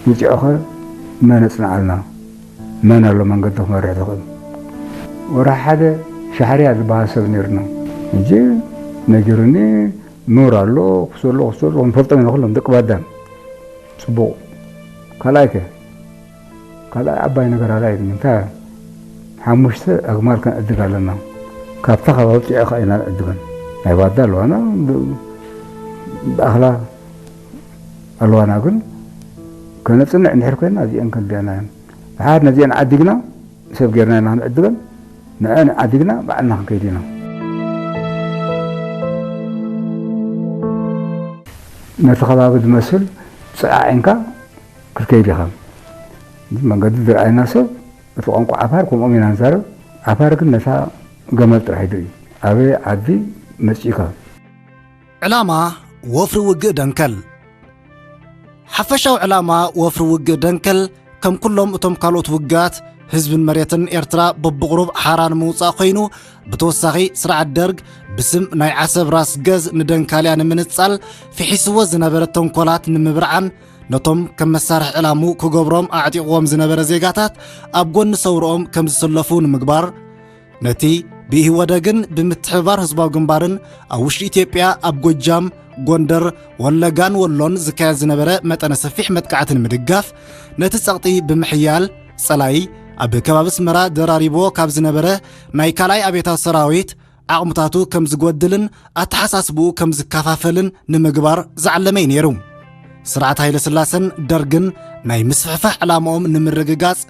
ውፅዖኸ መን ኣፅንዓልና? መን ኣሎ መንገዲ ክመርሕ ዝኽእል? ወርሒ ሓደ ሻዕርያ ዝበሃል ሰብ ነይሩና። ሕጂ ነጊሩኒ፣ ኑር ኣሎ፣ ክሰሎ፣ ክሰሎ፣ ክንፈልጦም ኢና ኩሎም ደቂ ባዳም። ፅቡቕ። ካልኣይ ከ? ካልኣይ ዓባይ ነገር ኣላ እዩ። እንታይ? ሓሙሽተ ኣግማል ከነዕድግ ኣለና። ካብታ ከባቢ ውፅዖ ከኣ ኢና ንዕድገን። ናይ ባዳ ኣለዋና፣ ብ-፣ ብኣኽላ ኣለዋና፣ ግን ከነፅንዕ እንድሕር ኮይና እዚአን ከድልያና እየን። ድሓር ነዚአን ዓዲግና ሰብ ጌርና ኢና ክንዕድገን። ንዐን ዓዲግና ባዕልና ክንከይድ ኢና። ነቲ ከባቢ ዝመስል ጽዓዒንካ ክትከይድ ኢኻ። መንገዲ ዝረኣየና ሰብ፣ እቲ ቋንቋ ዓፋር ከምኦም ኢና ንዛረብ። ዓፋር ግን ነታ ገመል ጥራሕ ኢሉ እዩ። ኣበይ ዓዲ መጺእካ? ዕላማ ወፍሪ ውግእ ደንከል። ሓፈሻዊ ዕላማ ወፍሪ ውግእ ደንከል፣ ከም ኩሎም እቶም ካልኦት ውግኣት፣ ህዝብን መሬትን ኤርትራ በብቑሩብ ሓራ ንምውጻእ ኮይኑ፣ ብተወሳኺ ስርዓት ደርግ ብስም ናይ ዓሰብ ራስ ገዝ ንደንካልያ ንምንጻል ፍሒስዎ ዝነበረ ተንኮላት ንምብርዓን፣ ነቶም ከም መሳርሒ ዕላሙ ክገብሮም ኣዕጢቕዎም ዝነበረ ዜጋታት ኣብ ጎኒ ሰውርኦም ከም ዝስለፉ ንምግባር፣ ነቲ ብኢህወደግን ብምትሕብባር ህዝባዊ ግንባርን ኣብ ውሽጢ ኢትዮጵያ ኣብ ጎጃም፣ ጎንደር፣ ወለጋን ወሎን ዝካየድ ዝነበረ መጠነ ሰፊሕ መጥቃዕቲ ንምድጋፍ፣ ነቲ ጸቕጢ ብምሕያል፣ ጸላኢ ኣብ ከባቢ ኣስመራ ደራሪብዎ ካብ ዝነበረ ናይ ካልኣይ ኣብዮታዊ ሰራዊት ዓቕምታቱ ከም ዝጎድልን ኣተሓሳስብኡ ከም ዝከፋፈልን ንምግባር ዝዓለመ እዩ ነይሩ። ስርዓት ሃይለ ስላሰን ደርግን ናይ ምስፍሕፋሕ ዕላምኦም ንምርግጋጽ፣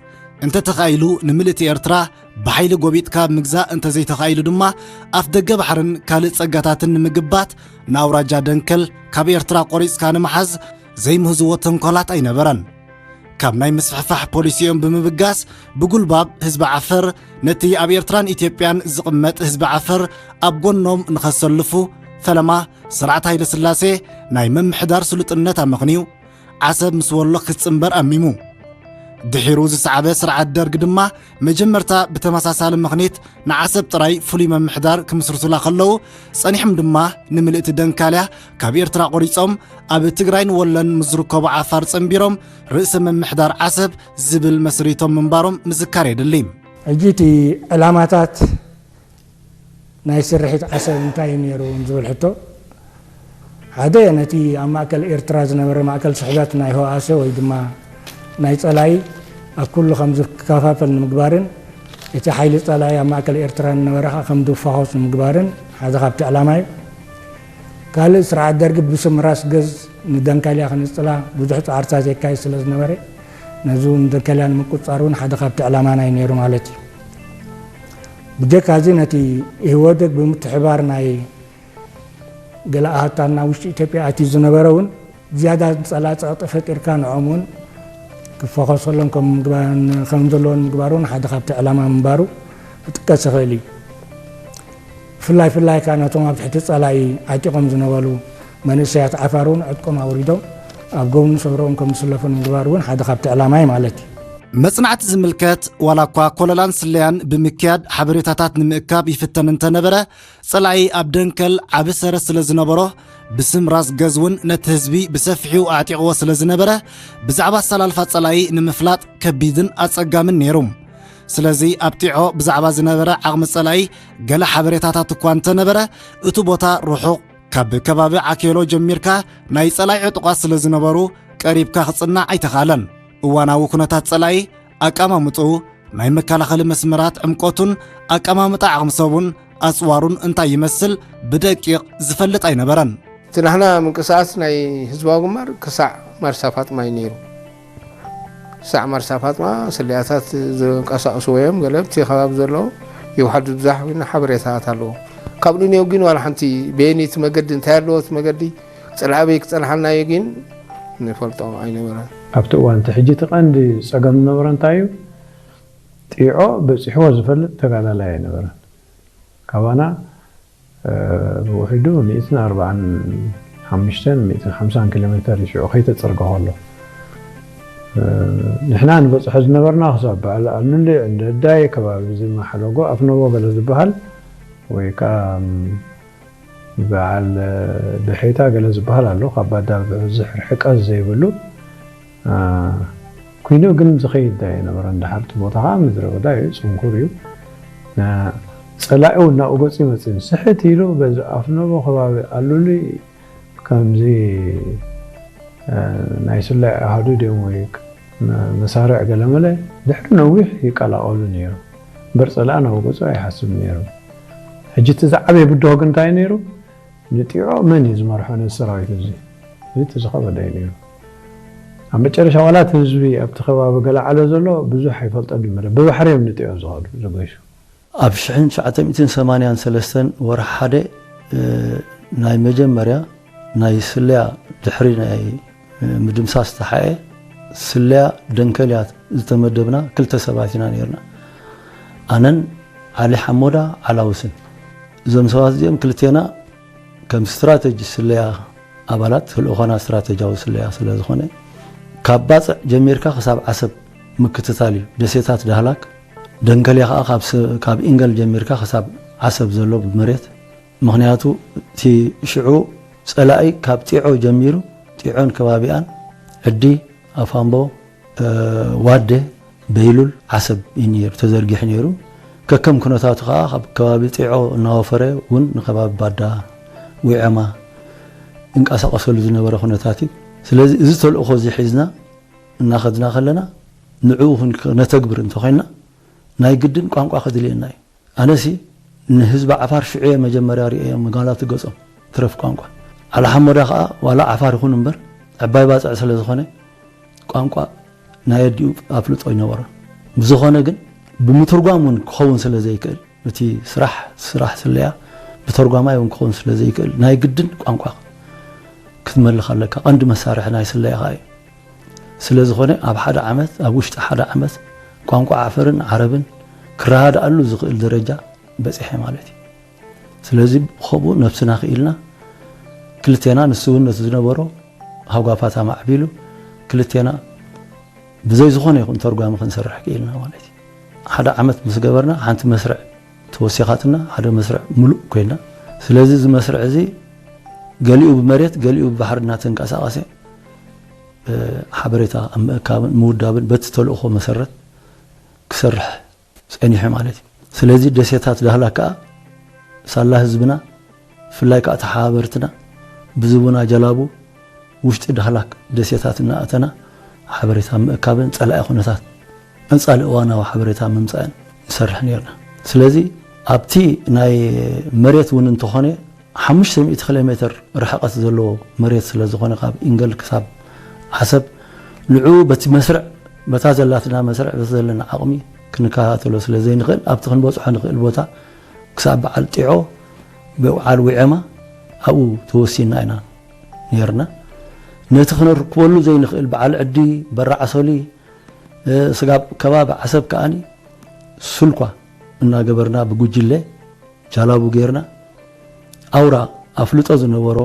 እንተተኻኢሉ ንምልእቲ ኤርትራ ብሓይሊ ጎቢጥካ ምግዛእ፣ እንተዘይተኻኢሉ ድማ ኣፍ ደገ ባሕርን ካልእ ጸጋታትን ንምግባት ንኣውራጃ ደንከል ካብ ኤርትራ ቆሪጽካ ንምሓዝ ዘይምህዝዎ ተንኮላት ኣይነበረን። ካብ ናይ ምስፍሕፋሕ ፖሊሲኦም ብምብጋስ፣ ብጉልባብ ህዝቢ ዓፈር ነቲ ኣብ ኤርትራን ኢትዮጵያን ዝቕመጥ ህዝቢ ዓፈር ኣብ ጎኖም ንኸሰልፉ ፈለማ ስርዓት ሃይለ ስላሴ ናይ ምምሕዳር ስሉጥነት ኣመኽንዩ፣ ዓሰብ ምስ ወሎ ክትጽንበር ኣሚሙ። ድሒሩ ዝሰዓበ ስርዓት ደርግ ድማ መጀመርታ ብተመሳሳሊ ምኽኒት ንዓሰብ ጥራይ ፍሉይ ምምሕዳር ክምስርቱላ ከለዉ፣ ጸኒሖም ድማ ንምልእቲ ደንካልያ ካብ ኤርትራ ቆሪጾም ኣብ ትግራይን ወሎን ምስ ዝርከቡ ዓፋር ጸንቢሮም ርእሰ ምምሕዳር ዓሰብ ዝብል መስሪቶም ምንባሮም ምዝካር የድሊ። ሕጂ እቲ ዕላማታት ናይ ስርሒት ዓሰብ እንታይ እዩ ነይሩ ዝብል ሕቶ፣ ሓደ ነቲ ኣብ ማእከል ኤርትራ ዝነበረ ማእከል ስሕበት ናይ ህወሓሰ ወይ ድማ ናይ ጸላኢ ኣብ ኩሉ ከም ዝከፋፈል ንምግባርን እቲ ሓይሊ ጸላኢ ኣብ ማእከል ኤርትራ ዝነበረ ከኣ ከም ዝፋኾስ ንምግባርን ሓደ ካብቲ ዕላማ እዩ። ካልእ ስርዓት ደርጊ ብስም ራስ ገዝ ንደንካልያ ክንጽላ ብዙሕ ጻዕርታት የካይድ ስለ ዝነበረ ነዚ እውን ደንካልያ ንምቁጽጻር እውን ሓደ ካብቲ ዕላማና እዩ ነይሩ ማለት እዩ። ብጀካ እዚ ነቲ ኢህወደግ ብምትሕባር ናይ ገለ ኣሃት ኣብ ውሽጢ ኢትዮጵያ ኣትዩ ዝነበረ እውን ዝያዳ ጸላኢ ጸቕጢ ፈጢርካ ንዖም እውን ክፈኸሰሎም ከም ምግባ-፣ ከም ዘለዎን ምግባር እውን ሓደ ካብቲ ዕላማ ምንባሩ ክጥቀስ ይኽእል እዩ። ብፍላይ ፍላይ ከኣ ነቶም ኣብ ትሕቲ ጸላኢ ዓጢቖም ዝነበሩ መንእሰያት ዓፋር እውን ዕጥቆም ኣውሪዶም ኣብ ጎኒ ሰውርኦም ከም ዝስለፉ ንምግባር እውን ሓደ ካብቲ ዕላማ እዩ ማለት እዩ። መጽናዕቲ ዝምልከት ዋላ እኳ ኮለላን ስለያን ብምክያድ ሓበሬታታት ንምእካብ ይፍተን እንተነበረ፣ ጸላኢ ኣብ ደንከል ዓቢ ሰረት ስለ ዝነበሮ፣ ብስም ራስ ገዝ እውን ነቲ ህዝቢ ብሰፊሑ ኣዕጢቕዎ ስለ ዝነበረ፣ ብዛዕባ ኣሰላልፋ ጸላኢ ንምፍላጥ ከቢድን ኣጸጋምን ነይሩ። ስለዚ ኣብ ጢዖ ብዛዕባ ዝነበረ ዓቕሚ ጸላኢ ገለ ሓበሬታታት እኳ እንተነበረ፣ እቲ ቦታ ርሑቕ፣ ካብ ከባቢ ዓኬሎ ጀሚርካ ናይ ጸላኢ ዕጡቓት ስለ ዝነበሩ ቀሪብካ ክጽናዕ ኣይተኻእለን። እዋናዊ ኩነታት ጸላኢ፣ ኣቀማምጥኡ፣ ናይ መከላኸሊ መስመራት ዕምቆቱን ኣቀማምጣ ዓቕሚ ሰቡን ኣጽዋሩን እንታይ ይመስል ብደቂቕ ዝፈልጥ ኣይነበረን። እቲ ናህና ምንቅስቃስ ናይ ህዝባዊ ግንባር ክሳዕ ማርሳ ፋጥማ እዩ ነይሩ። ክሳዕ ማርሳ ፋጥማ ስልያታት ዝንቀሳቀሱ ወዮም ገለ ኣብቲ ከባቢ ዘለዉ ይውሓዱ ብዛሕ ኮይና ሓበሬታታት ኣለዎ። ካብ ንኔው ግን ዋላ ሓንቲ በየነይቲ መገዲ እንታይ ኣለዎ እቲ መገዲ ጽልኣበይ ክጸንሓልናዮ ግን ንፈልጦ ኣይነበረን። ኣብቲ እዋን እቲ ሕጂ እቲ ቀንዲ ጸገም ዝነበረ እንታይ እዩ? ጢዖ በጺሕዎ ዝፈልጥ ተጋዳላይ ኣይነበረን። ካባና ብውሕዱ ሚእትን ኣርባዓን ሓሙሽተን ሚእትን ሓምሳን ኪሎ ሜተር እዩ ሽዑ ከይተጸርገ ከሎ። ንሕና ንበጽሖ ዝነበርና ክሳብ በዓል ኣሉሊ፣ እንደዳይ፣ ከባቢ ዝማሓለጎ፣ ኣፍነቦ ገለ ዝበሃል ወይ ከዓ በዓል ደሐይታ ገለ ዝበሃል ኣሎ፣ ካብ ባዳ ብዙሕ ርሕቀት ዘይብሉ። ኮይኑ ግን ዝኸይድ ኣይነበረን። ድሓር እቲ ቦታ ከዓ ምድረ በዳ እዩ፣ ጽንኩር እዩ። ጸላኢ እውን ናብኡ ገጹ ይመጽእ። ስሕት ኢሉ በዚ ኣፍነቦ ከባቢ ኣሉሊ ከምዚ ናይ ስለያ ኣሃዱ ድዮም ወይ መሳርዕ ገለመለ ድሕሪ ነዊሕ ይቀላቐሉ ነይሩ። እምበር ጸላኢ ናብኡ ገጹ ኣይሓስብ ነይሩ። ሕጂ እቲ ዝዓበየ ብድሆ ግን እንታይ ነይሩ? ንጢዖ መን እዩ ዝመርሖ ነዚ ሰራዊት እዚ? እዚ እቲ ዝኸበደ እዩ ነይሩ። ኣብ መጨረሻ ዋላ እቲ ህዝቢ ኣብቲ ከባቢ ገለዓሎ ዘሎ ብዙሕ ኣይፈልጦን እዩ። ብባሕሪ እዮም ንጢዖ ዝኸዱ ዝገሹ። ኣብ ሽሕን ትሽዓተ ሚእትን ሰማንያን ሰለስተን ወርሒ ሓደ ናይ መጀመርያ ናይ ስለያ ድሕሪ ናይ ምድምሳስ ተሓኤ ስለያ ደንከልያ ዝተመደብና ክልተ ሰባት ኢና ነይርና። ኣነን ዓሊ ሓሞዳ ዓላውስን። እዞም ሰባት እዚኦም ክልቴና ከም ስትራተጂ ስለያ ኣባላት ልኡኾና ስትራተጂያዊ ስለያ ስለ ዝኾነ ካብ ባጽዕ ጀሚርካ ክሳብ ዓሰብ ምክትታል እዩ። ደሴታት ዳህላክ ደንከልያ ከዓ ካብ ኢንገል ጀሚርካ ክሳብ ዓሰብ ዘሎ ብመሬት። ምኽንያቱ እቲ ሽዑ ጸላኢ ካብ ጢዖ ጀሚሩ፣ ጢዖን ከባቢኣን፣ ዕዲ፣ ኣፋምቦ፣ ዋደ፣ በይሉል፣ ዓሰብ እዩ ነይሩ ተዘርጊሑ ነይሩ። ከከም ኩነታቱ ከዓ ካብ ከባቢ ጢዖ እናወፈረ እውን ንከባቢ ባዳ፣ ዊዐማ ይንቀሳቐሰሉ ዝነበረ ኩነታት እዩ። ስለዚ እዚ ተልእኾ እዚ ሒዝና እናኸድና ከለና ንዕኡ ክነተግብር እንተኾይንና ናይ ግድን ቋንቋ ከድልየና እዩ። ኣነሲ ንህዝቢ ዓፋር ሽዑ እየ መጀመርያ ርእየ መጋላቱ ገጾም ትረፍ ቋንቋ። ዓላ ሓሞዳ ከኣ ዋላ ዓፋር ይኹን እምበር ዕባይ ባጽዕ ስለ ዝኾነ ቋንቋ ናይ ኣዲኡ ኣፍልጦ ይነበሮ። ብዝኾነ ግን ብምትርጓም እውን ክኸውን ስለ ዘይክእል፣ እቲ ስራሕ ስራሕ ስለያ ብተርጓማይ እውን ክኸውን ስለ ዘይክእል ናይ ግድን ቋንቋ ክትመልኽ ኣለካ። ቀንዲ መሳርሒ ናይ ስለያ ከኣ እዩ። ስለ ዝኾነ ኣብ ሓደ ዓመት፣ ኣብ ውሽጢ ሓደ ዓመት ቋንቋ ዓፈርን ዓረብን ክረዳድኣሉ ዝኽእል ደረጃ በጺሐ ማለት እዩ። ስለዚ ብኸምኡ ነብስና ክኢልና ክልቴና፣ ንሱ እውን ነቲ ዝነበሮ ሃጓፋት ኣማዕቢሉ ክልቴና ብዘይ ዝኾነ ይኹን ተርጓሚ ክንሰርሕ ክኢልና ማለት እዩ። ሓደ ዓመት ምስ ገበርና ሓንቲ መስርዕ ተወሲኻትና ሓደ መስርዕ ምሉእ ኮይና። ስለዚ እዚ መስርዕ እዚ ገሊኡ ብመሬት ገሊኡ ብባሕሪ እናተንቀሳቐሰ ሓበሬታ ኣብ ምእካብን ምውዳብን በቲ ተልእኾ መሰረት ክሰርሕ ጸኒሑ ማለት እዩ። ስለዚ ደሴታት ዳህላክ ከኣ ሳላ ህዝብና ብፍላይ ከኣ ተሓባበርትና ብዝቡና ጀላቡ ውሽጢ ዳህላክ ደሴታት እናኣተና ሓበሬታ ምእካብን ጸላኢ ኩነታት ቀጻሊ እዋናዊ ሓበሬታ ምምጻእን ንሰርሕ ነርና። ስለዚ ኣብቲ ናይ መሬት እውን እንተኾነ ሓሙሽተ ሚእቲ ኪሎ ሜትር ርሕቀት ዘለዎ መሬት ስለ ዝኾነ ካብ ኢንገል ክሳብ ዓሰብ ንዕኡ በቲ መስርዕ በታ ዘላትና መስርዕ በቲ ዘለና ዓቕሚ ክንከታተሎ ስለ ዘይንኽእል ኣብቲ ክንበጽሖ ንኽእል ቦታ ክሳብ በዓል ጢዖ በዓል ዊዐማ ኣብኡ ተወሲንና ኢና ነርና። ነቲ ክንርክበሉ ዘይንኽእል በዓል ዕዲ በራዓሶሊ ስጋብ ከባቢ ዓሰብ ከኣኒ ሱልኳ እናገበርና ብጉጅለ ጃላቡ ጌርና ኣውራ ኣፍልጦ ዝነበሮ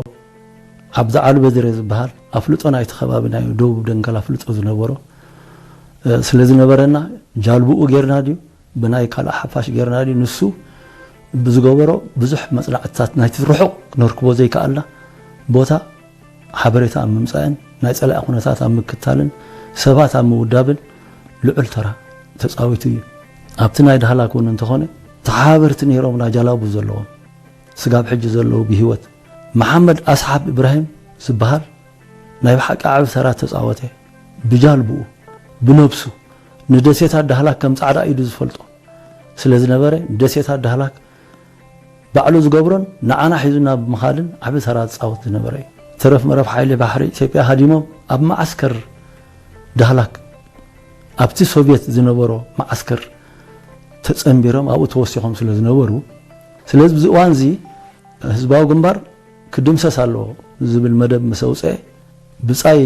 ዓብዲ ዓሊ በድረ ዝበሃል ኣፍልጦ ናይቲ ከባቢ ናይ ደቡብ ደንከል ኣፍልጦ ዝነበሮ ስለ ዝነበረና ጃልብኡ ጌርና ድዩ ብናይ ካልእ ሓፋሽ ጌርና ድዩ ንሱ ብዝገበሮ ብዙሕ መጽናዕትታት ናይቲ ርሑቕ ክነርክቦ ዘይከኣልና ቦታ ሓበሬታ ኣብ ምምጻእን ናይ ጸላኢ ኩነታት ኣብ ምክታልን ሰባት ኣብ ምውዳብን ልዑል ተራ ተጻዊቱ እዩ። ኣብቲ ናይ ዳህላክ እውን እንተኾነ ተሓባበርቲ ነይሮምና ጃላቡ ዘለዎም ስጋብ ሕጂ ዘለዉ ብህይወት መሓመድ ኣስሓብ ኢብራሂም ዝበሃል ናይ ብሓቂ ዓቢ ተራ ተጻወተ። ብጃልብኡ ብነብሱ ንደሴታት ዳህላክ ከም ጻዕዳ ኢዱ ዝፈልጦ ስለ ዝነበረ ንደሴታት ዳህላክ ባዕሉ ዝገብሮን ንዓና ሒዙና ብምኻድን ዓቢ ተራ ዝጻወት ዝነበረ እዩ። ተረፍ መረፍ ሓይሊ ባሕሪ ኢትዮጵያ ሃዲሞም ኣብ መዓስከር ዳህላክ ኣብቲ ሶቭየት ዝነበሮ መዓስከር ተጸንቢሮም ኣብኡ ተወሲኾም ስለ ዝነበሩ ስለዚ ብዚ እዋን እዚ ህዝባዊ ግንባር ክድምሰስ ኣለዎ ዝብል መደብ ምስ ኣውፅአ ብጻይ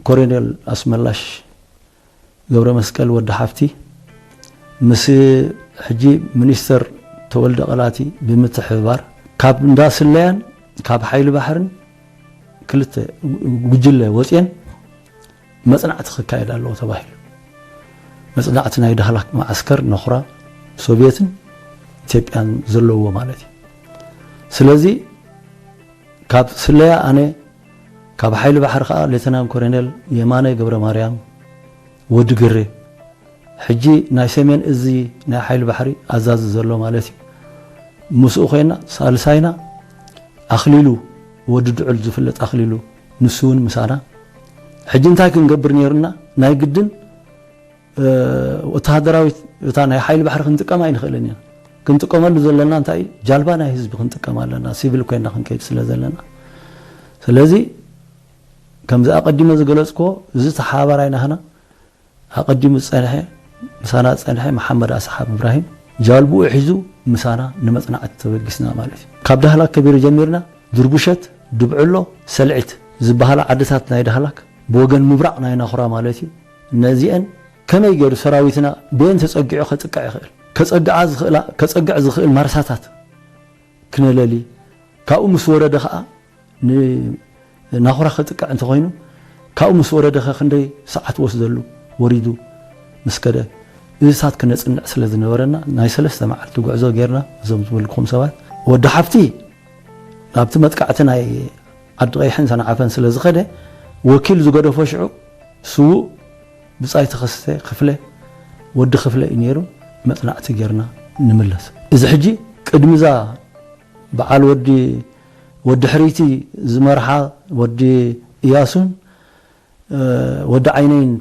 ኮሎኔል ኣስመላሽ ገብረ መስቀል ወዲ ሓፍቲ ምስ ሕጂ ሚኒስተር ተወልደ ቀላቲ ብምትሕብባር ካብ እንዳ ስለያን ካብ ሓይሊ ባሕርን ክልተ ጉጅለ ወፅየን መፅናዕቲ ክካየድ ኣለዎ ተባሂሉ። መፅናዕቲ ናይ ዳህላክ መዓስከር ነኹራ ሶቪየትን ኢትዮጵያን ዘለዎ ማለት እዩ። ስለዚ ካብ ስለያ ኣነ ካብ ሓይሊ ባሕሪ ከዓ ሌተናን ኮሎኔል የማነ ገብረ ማርያም ወዲ ግሬ ሕጂ ናይ ሰሜን እዚ ናይ ሓይሊ ባሕሪ ኣዛዚ ዘሎ ማለት እዩ። ምስኡ ኮይና ሳልሳይና ኣኽሊሉ ወዲ ድዑል ዝፍለጥ ኣኽሊሉ ንሱ እውን ምሳና። ሕጂ እንታይ ክንገብር ነይሩና? ናይ ግድን ወተሃደራዊት እታ ናይ ሓይሊ ባሕሪ ክንጥቀም ኣይንኽእልን ኢና። ክንጥቀመሉ ዘለና እንታይ እዩ? ጃልባ ናይ ህዝቢ ክንጥቀም ኣለና፣ ሲቪል ኮይና ክንከይድ ስለ ዘለና። ስለዚ ከምዚ ኣቐዲመ ዝገለጽክዎ እዚ ተሓባባራይ ናህና ኣቐዲሙ ዝጸንሐ ምሳና ዝጸንሐ መሓመድ ኣስሓብ እብራሂም ጃልብኡ ሒዙ ምሳና ንመጽናዕቲ ተበጊስና ማለት እዩ። ካብ ዳህላክ ከቢሩ ጀሚርና ድርቡሸት፣ ድብዕሎ፣ ሰልዒት ዝበሃላ ዓድታት ናይ ዳህላክ ብወገን ምብራቕ ናይ ናኹራ ማለት እዩ። ነዚአን ከመይ ገይሩ ሰራዊትና በየን ተጸጊዑ ከጥቅዕ ይኽእል? ከጸግዓ ዝኽእላ ከጸግዕ ዝኽእል ማርሳታት ክነለሊ ካብኡ ምስ ወረደ ኸኣ ንናኹራ ክጥቅዕ እንተኾይኑ ካብኡ ምስ ወረደ ኸ ክንደይ ሰዓት ወስደሉ? ወሪዱ ምስ ከደ እዚታት ክነጽንዕ ስለ ዝነበረና ናይ ሰለስተ መዓልቲ ጉዕዞ ጌርና እዞም ዝበልኩም ሰባት ወዲ ሓፍቲ ናብቲ መጥቃዕቲ ናይ ዓዲ ቀይሕን ሰንዓፈን ስለ ዝኸደ ወኪል ዝገደፎ ሽዑ ስዉእ ብጻይ ተኸስተ ክፍለ ወዲ ክፍለ እዩ ነይሩ። መጽናዕቲ ጌርና ንምለስ። እዚ ሕጂ ቅድሚዛ በዓል ወዲ ወዲ ሕርይቲ ዝመርሓ ወዲ እያሱን ወዲ ዓይነይን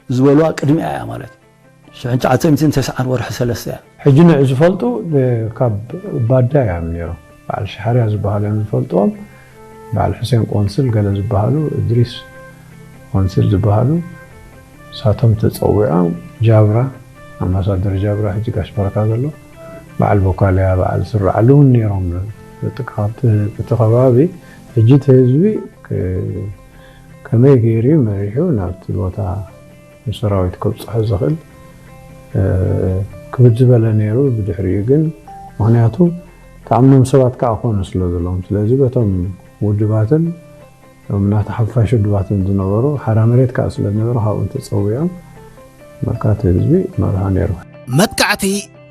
ዝበልዋ ቅድሚኣ እያ ማለት ሽሕን ትሽዓተ ሚእትን ተስዓን ወርሒ ሰለስተ እያ። ሕጂ ንዕ ዝፈልጡ ካብ ባዳ እዮም ነይሮም። በዓል ሻሕርያ ዝበሃሉ እዮም ዝፈልጥዎም። በዓል ሑሴን ቆንስል ገለ ዝበሃሉ እድሪስ ቆንስል ዝበሃሉ ሳቶም ተፀዊዖም ጃብራ ኣምባሳደር ጃብራ ሕጂ ጋሽ በረካ ዘሎ በዓል ቦካልያ በዓል ስራዓሉ እውን ነይሮም። እቲ ከባቢ ሕጂ እቲ ህዝቢ ከመይ ገይሩ እዩ መሪሑ ናብቲ ቦታ ንሰራዊት ከብፅሖ ዝኽእል ክብድ ዝበለ ነይሩ። ብድሕሪኡ ግን ምክንያቱ ተኣምኖም ሰባት ከዓ ኮኑ ስለ ዘለዎም ስለዚ በቶም ውድባትን እምናት ሓፋሽ ውድባትን ዝነበሩ ሓራ መሬት ከዓ ስለ ዝነበረ ካብኡ ተፀዊዖም መካት ህዝቢ መርሖ ነይሩ። መጥቃዕቲ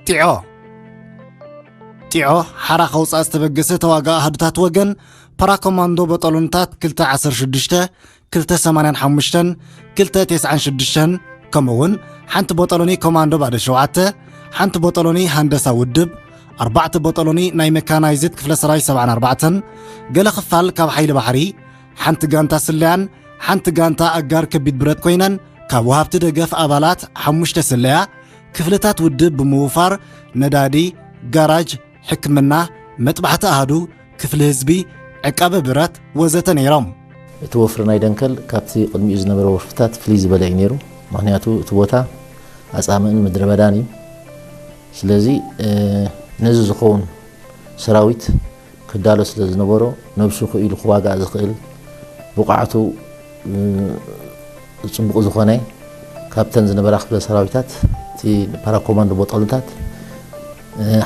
ጢዖ። ጢዖ ሓራ ከውፃእ ዝተበገሰ ተዋጋ ኣህዱታት ወገን ፓራኮማንዶ በጠሉንታት ክልተ ዓሰርተ ሽዱሽተ ክልተ ሰማንያን ሓሙሽተን ክልተ ተስዓን ሽዱሽተን ከምኡ እውን ሓንቲ ቦጠሎኒ ኮማንዶ ባዶ ሸውዓተ ሓንቲ ቦጠሎኒ ሃንደሳ ውድብ ኣርባዕተ ቦጠሎኒ ናይ መካናይዝድ ክፍለ ሰራዊት ሰብዓን ኣርባዕተን ገለ ክፋል ካብ ሓይሊ ባሕሪ ሓንቲ ጋንታ ስለያን ሓንቲ ጋንታ ኣጋር ከቢድ ብረት ኮይነን ካብ ወሃብቲ ደገፍ ኣባላት ሓሙሽተ ስለያ ክፍልታት ውድብ ብምውፋር ነዳዲ፣ ጋራጅ፣ ሕክምና፣ መጥባሕቲ ኣሃዱ፣ ክፍሊ ህዝቢ፣ ዕቃበ ብረት ወዘተ ነይሮም። እቲ ወፍሪ ናይ ደንከል ካብቲ ቅድሚኡ ዝነበረ ወፍርታት ፍልይ ዝበለ እዩ ነይሩ። ምክንያቱ እቲ ቦታ ኣፃምእን ምድረ በዳን እዩ። ስለዚ ነዚ ዝኸውን ሰራዊት ክዳሎ ስለ ዝነበሮ ነብሱ ክኢሉ ክዋጋእ ዝኽእል ብቕዓቱ ፅቡቕ ዝኾነ ካብተን ዝነበራ ክፍለ ሰራዊታት እቲ ፓራኮማንዶ ቦጠልታት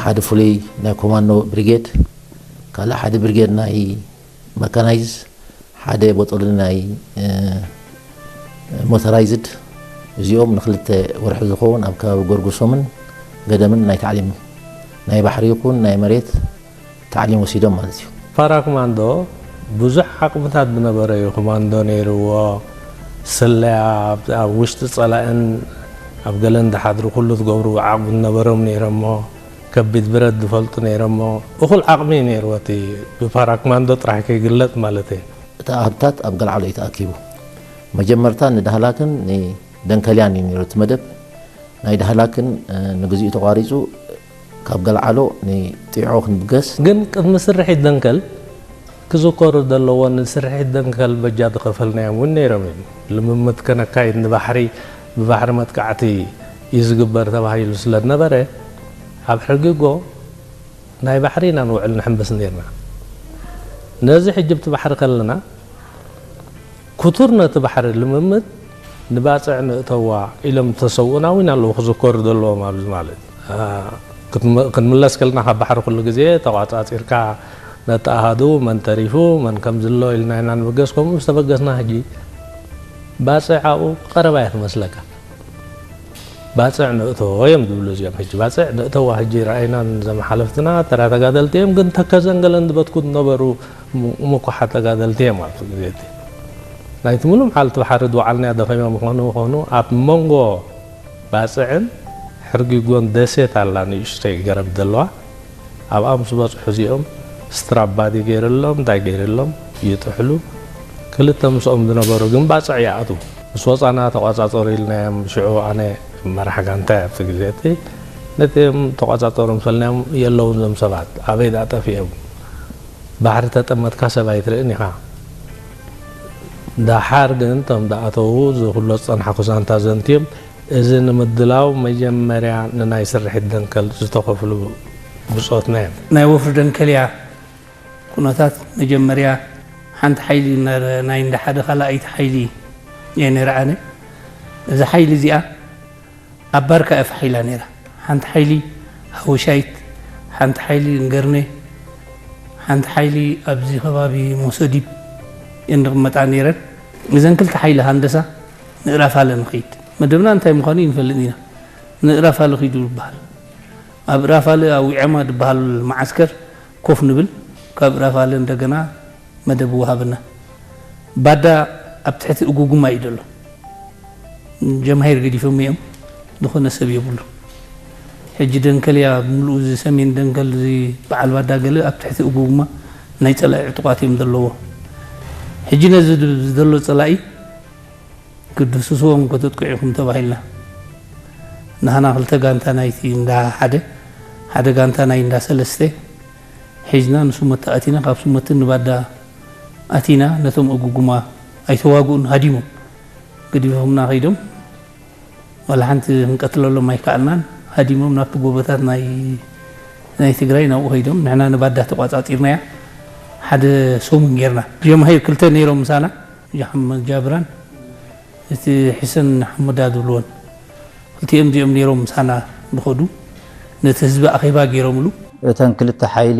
ሓደ ፍሉይ ናይ ኮማንዶ ብሪጌድ ካልእ ሓደ ብሪጌድ ናይ መካናይዝ ሓደ ቦጠሊ ናይ ሞተራይዝድ እዚኦም ንክልተ ወርሒ ዝኸውን ኣብ ከባቢ ጎርጎሶምን ገደምን ናይ ታዕሊም ናይ ባሕሪ ይኹን ናይ መሬት ታዕሊም ወሲዶም ማለት እዩ። ፓራኮማንዶ ብዙሕ ዓቕምታት ዝነበረ እዩ። ኮማንዶ ነይርዎ፣ ስለያ፣ ኣብ ውሽጢ ጸላእን ኣብ ገለን ዝሓድሩ ኩሉ ዝገብሩ ዓቕሚ ዝነበሮም ነይሮሞ፣ ከቢድ ብረት ዝፈልጡ ነይሮሞ፣ እኹል ዓቕሚ እዩ ነይርዎ። እቲ ብፓራኮማንዶ ጥራሕ ከይግለጽ ማለት እዩ። እቲ ኣሃዱታት ኣብ ገልዓሎ እዩ ተኣኪቡ። መጀመርታ ንዳህላክን ንደንከልያን እዩ ነይሩ እቲ መደብ። ናይ ዳህላክን ንግዚኡ ተቋሪጹ ካብ ገልዓሎ ንጢዖ ክንብገስ። ግን ቅድሚ ስርሒት ደንከል ክዝከሩ ዘለዎ፣ ንስርሒት ደንከል በጃ ዝኸፈልናዮም እውን ነይሮም እዮም። ልምምድ ከነካይድ ንባሕሪ፣ ብባሕሪ መጥቃዕቲ እዩ ዝግበር ተባሂሉ ስለ ዝነበረ፣ ኣብ ሕርጊጎ ናይ ባሕሪ ኢና ንውዕል ንሕምብስ ነይርና። ነዚ ሕጂ ብቲ ባሕሪ ከለና፣ ክቱር ነቲ ባሕሪ ልምምድ ንባጽዕ ንእተዋ ኢሎም ዝተሰውኡና እውን ኣለዉ ክዝከሩ ዘለዎም ኣብዚ ማለት። እ፣ ክትም-፣ ክንምለስ ከለና ካብ ባሕሪ ኩሉ ግዜ ተቋጻጺርካ ነቲ ኣሃዱ መን ተሪፉ መን ከም ዝሎ ኢልና ኢና ንብገስ። ከምኡ ምስ ተበገስና ሕጂ ባጽዕ ኣብኡ ቀረባ እያ ትመስለካ። ባጽዕ ንእተዎ እዮም ዝብሉ እዚኦም። ሕጂ ባጽዕ ንእተዋ ሕጂ ረኣይና ነዞም ሓለፍትና ተራ ተጋደልቲ እዮም፣ ግን ተከዘን ገለን ዝበትኩ ዝነበሩ ም-፣ ምኩሓት ተጋደልቲ እዮም ኣብቲ ግዜ እቲ። ናይቲ ሙሉእ መዓልቲ ባሕሪ ዝወዓልናያ ደኺሞም ይኾኑ ይኾኑ፣ ኣብ መንጎ ባጽዕን ሕርጊጎን ደሴት ኣላ ንእሽተይ ገረብ ዘለዋ። ኣብኣ ምስ በጽሑ እዚኦም ስትራባዲ ገይርሎም እንታይ ገይርሎም ይጥሕሉ። ክልተ ምስኦም ዝነበሩ ግን ባጽዕ ይኣትዉ። ምስ ወጻና ተቋጻጸሩ ኢልናዮም። ሽዑ ኣነ መራሕ ጋንታ ኣብቲ ግዜ እቲ ነቲኦም ተቋጻጸሩ ምስ በልናዮም የለውን እዞም ሰባት ኣበይ ደኣ ጠፊኦም። ባሕሪ ተጠመትካ ሰብ ኣይትርእን ኢኻ። ደሓር ግን እቶም ደኣተዉ እዚ ኩሎ ዝጸንሓ ኩሳንታ ዘንትዮም። እዚ ንምድላው መጀመርያ ንናይ ስርሒት ደንከል ዝተኸፍሉ ብጾትና እዮም። ናይ ወፍሪ ደንከልያ ኩነታት መጀመርያ ሓንቲ ሓይሊ ናይ እንዳ ሓደ ካልኣይቲ ሓይሊ እየ ነይረ ኣነ። እዛ ሓይሊ እዚኣ ኣብ ባርካ እያ ፋሕ ኢላ ነይራ። ሓንቲ ሓይሊ ሃወሻይት፣ ሓንቲ ሓይሊ እንገርኔ፣ ሓንቲ ሓይሊ ኣብዚ ከባቢ ሞሶዲብ እየን ዝቕመጣ ነይረን። እዘን ክልተ ሓይሊ ሃንደሳ ንእራፋለ ንኸይድ። መደብና እንታይ ምዃኑ ይንፈልጥ ኢና። ንእራፋለ ኺዱ ይበሃል። ኣብ እራፋለ ኣብ ዊዐማ ዝበሃል መዓስከር ኮፍ ንብል። ካብ እራፋለ እንደገና መደብ ወሃብና። ባዳ ኣብ ትሕቲ እጉጉማ እዩ ዘሎ። ጀምሃይር ገዲፎም እዮም፣ ዝኾነ ሰብ የብሉ። ሕጂ ደንከል እያ ብምልኡ፣ እዚ ሰሜን ደንከል፣ እዚ በዓል ባዳ ገለ ኣብ ትሕቲ እጉጉማ ናይ ጸላኢ ዕጡቓት እዮም ዘለዎ። ሕጂ ነዚ ድ-፣ ዘሎ ጸላኢ ክትድህስስዎም ከተጥቅዑ ኢኹም ተባሂልና። ንሃና ክልተ ጋንታ ናይቲ እንዳ ሓደ፣ ሓደ ጋንታ ናይ እንዳ ሰለስተ ሒዝና ንስሞቲ ኣቲና፣ ካብ ስሞቲ ንባዳ ኣቲና፣ ነቶም እጉጉማ ኣይተዋግኡን፣ ሃዲሞም። ገዲፎምና ከይዶም፣ ዋላ ሓንቲ ክንቀትለሎም ኣይከኣልናን። ሃዲሞም ናብቲ ጎቦታት ናይ፣ ናይ ትግራይ ናብኡ ከይዶም፣ ንሕና ንባዳ ተቋጻጺርናያ። ሓደ ሰሙን ጌርና። ጀምሃይር ክልተ ነይሮም ምሳና፣ ጃሕመድ ጃብራን እቲ ሕሰን ሓሙዳ ዝብልወን። ክልቲኦም እዚኦም ነይሮም ምሳና ዝኸዱ፣ ነቲ ህዝቢ ኣኼባ ገይሮምሉ። እተን ክልተ ሓይሊ፣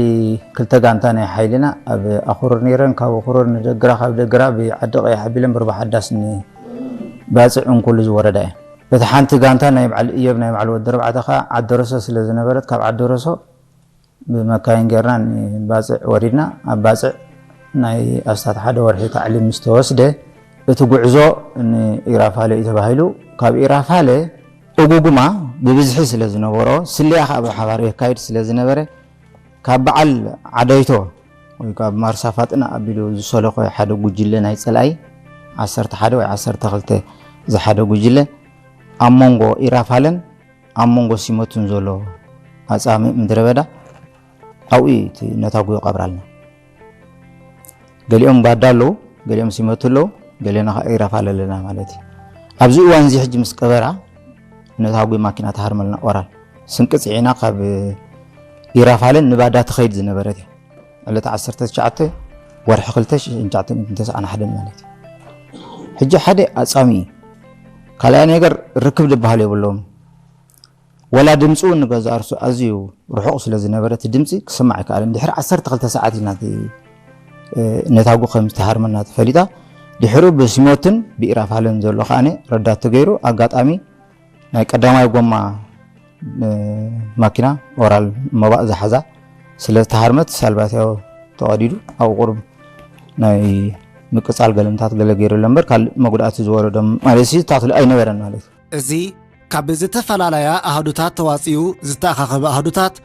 ክልተ ጋንታ ናይ ሓይልና ኣብ ኣኹርር ነይረን። ካብ ኣኹርር ንደግራ፣ ካብ ደግራ ብዓዲ ቀይሕ ኣቢለን ብርባ ሓዳስ ንባጽዕ እንኩሉ ዝወረዳ እየን። እታ ሓንቲ ጋንታ ናይ በዓል እዮብ፣ ናይ በዓል ወዲ ኣርባዕተ ኸኣ ዓደረሶ ስለ ዝነበረት፣ ካብ ዓደረሶ ብመካይን ጌርና ንባጽዕ ወሪድና። ኣብ ባጽዕ ናይ ኣስታት ሓደ ወርሒ ታዕሊም ምስ ተወስደ፣ እቲ ጉዕዞ ንኢራፋለ እዩ ተባሂሉ። ካብ ኢራፋለ እጉጉማ ብብዝሒ ስለ ዝነበሮ፣ ስለያ ኸኣ ብሓባር የካይድ ስለ ዝነበረ፣ ካብ በዓል ዓደይቶ ወይ ካብ ማርሳ ፋጥና ኣቢሉ ዝሰለኾ ሓደ ጉጅለ ናይ ጸላኢ፣ ዓሰርተ ሓደ ወይ ዓሰርተ ክልተ ዝሓደ ጉጅለ፣ ኣብ መንጎ ኢራፋለን ኣብ መንጎ ሲመቱን ዘሎ ኣጻምእ ምድረ በዳ፣ ኣብኡ እዩ እቲ ነታጒ ይቐብራልና። ገሊኦም ባዳ ኣለዉ፣ ገሊኦም ሲመቱ ኣለዉ፣ ገሊና ኸኣ ኢራፋለ ኣለና ማለት እዩ። ኣብዚ እዋን እዚ ሕጂ ምስ ቀበራ፣ ነታጒ ማኪና ትሃርመልና ኦራል። ስንቂ ጽዒና ካብ ኢራፋለን ንባዳ ትኸይድ ዝነበረት እያ። ዕለት ዓሰርተ ትሽዓተ ወርሒ ክልተ ሽሕን ትሽዓተ ሚእትን ተስዓን ሓደን ማለት እዩ። ሕጂ ሓደ ኣጻሚ እዩ። ካልኣይ ነገር ርክብ ዝበሃል የብሎም። ወላ ድምፂ እውን ንገዛእ ርእሱ ኣዝዩ ርሑቕ ስለ ዝነበረ እቲ ድምፂ ክስማዕ ኣይከኣለን። ድሕሪ ዓሰርተ ክልተ ሰዓት ኢና እቲ፣ እ፣ ነታጒ ከም ዝተሃርመና ተፈሊጣ። ድሕሩ ብስሞትን ብኢራፋልን ዘሎ ከኣነ ረዳት ተገይሩ ኣጋጣሚ ናይ ቀዳማይ ጎማ ማኪና ኦራል መባእ ዝሓዛ ስለ ዝተሃርመት ሳልባት ያው ተቐዲዱ ኣብ ቁሩብ ናይ ምቅጻል ገለምታት ገለ ገይሩ ኣሎ እምበር ካልእ መጉዳእቲ ዝወረዶም ማለት ሲ ታክል ኣይነበረን ማለት እዩ። እዚ ካብ ዝተፈላለያ ኣሃዱታት ተዋጺኡ ዝተኣኻኸበ ኣሃዱታት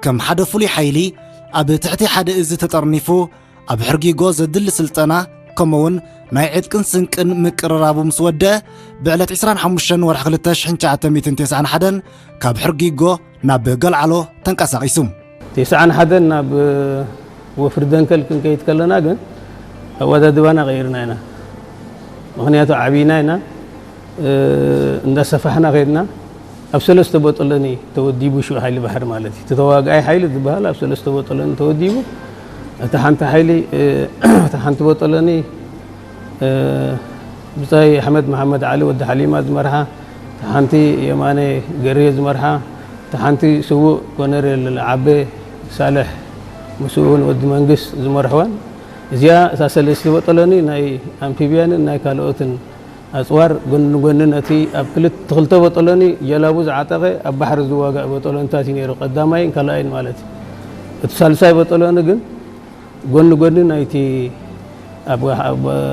ከም ሓደ ፍሉይ ሓይሊ ኣብ ትሕቲ ሓደ እዚ ተጠርኒፉ ኣብ ሕርጊጎ ዘድሊ ስልጠና ከምኡውን ናይ ዕጥቅን ስንቅን ምቅርራቡ ምስ ወደአ ብዕለት ዕስራን ሓሙሽተን ወርሒ ክልተ ሽሕን ትሽዓተ ሚእትን ተስዓን ሓደን ካብ ሕርጊጎ ናብ ገልዓሎ ተንቀሳቒሱ። ተስዓን ሓደን ናብ ወፍሪ ደንከል ክንከይድ ከለና ግን ኣወዳድባና ቀይርና ኢና። ምክንያቱ ዓብይና ኢና እንዳሰፋሕና ከድና። ኣብ ሰለስተ ቦጠለኒ ተወዲቡ ሽዑ ሓይሊ ባሕሪ ማለት እዩ። ተተዋጋኣይ ሓይሊ ዝበሃል ኣብ ሰለስተ ቦጠለኒ ተወዲቡ። እቲ ሓንቲ ሓይሊ እቲ ሓንቲ ቦጠለኒ ብጻይ ኣሕመድ መሓመድ ዓሊ ወዲ ሓሊማ ዝመርሓ፣ እቲ ሓንቲ የማነ ገርየ ዝመርሓ፣ እቲ ሓንቲ ስዉእ ኮነሬል ዓበ ሳልሕ ምስኡ እውን ወዲ መንግስ ዝመርሕዋን እዚኣ እታ ሰለስተ ቦጠለኒ ናይ ኣምፊብያንን ናይ ካልኦትን ኣፅዋር ጎኒ ንጎኒ ነቲ ኣብ ክልተ ክልተ ቦጠለኒ ጀላቡ ዝዓጠቐ ኣብ ባሕሪ ዝዋጋእ ቦጠለንታት እዩ ነይሩ፣ ቀዳማይን ካልኣይን ማለት እዩ። እቲ ሳልሳይ ቦጠለኒ ግን ጎኒ ጎኒ ናይቲ ኣብ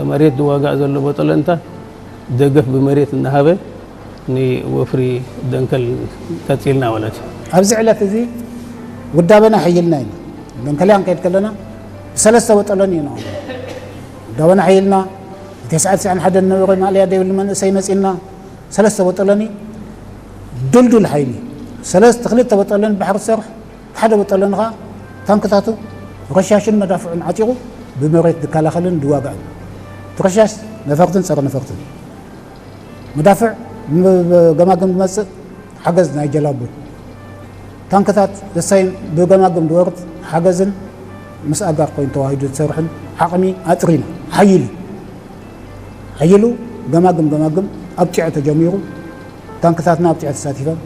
መሬት ዝዋጋእ ዘሎ ቦጠለንታት ደገፍ ብመሬት እናሃበ ንወፍሪ ደንከል ቀፂልና ማለት እዩ። ኣብዚ ዕለት እዚ ውዳበና ሓይልና ኢና። ደንከልያ ክንከይድ ከለና ብሰለስተ ቦጠለኒ ኢና ውዳበና ሓይልና። ተስዓን ትስዓን ሓደን ነበረ ማእለያ ዘይብሉ መንእሰይ መፂና ሰለስተ ቦጠለኒ ድልዱል ሓይሊ ሰለስተ ክልተ ቦጠለኒ ባሕሪ ዝሰርሕ ሓደ ቦጠለኒ ከዓ ታንክታቱ ረሻሽን መዳፍዑን ዓጢቑ ብመሬት ዝከላኸልን ዝዋጋእን እቲ ረሻሽ ነፈርትን ፀረ ነፈርትን መዳፍዕ ብገማግም ዝመፅእ ሓገዝ ናይ ጀላቡ ታንክታት ዘሳይን ብገማግም ዝወርድ ሓገዝን ምስ ኣጋር ኮይኑ ተዋሂዱ ዝሰርሕን ዓቕሚ ኣጥሪና ሓይሉ ሓይሉ ገማግም ገማግም ኣብ ጢዖ ተጀሚሩ ታንክታትና ኣብ ጢዖ ተሳቲፈን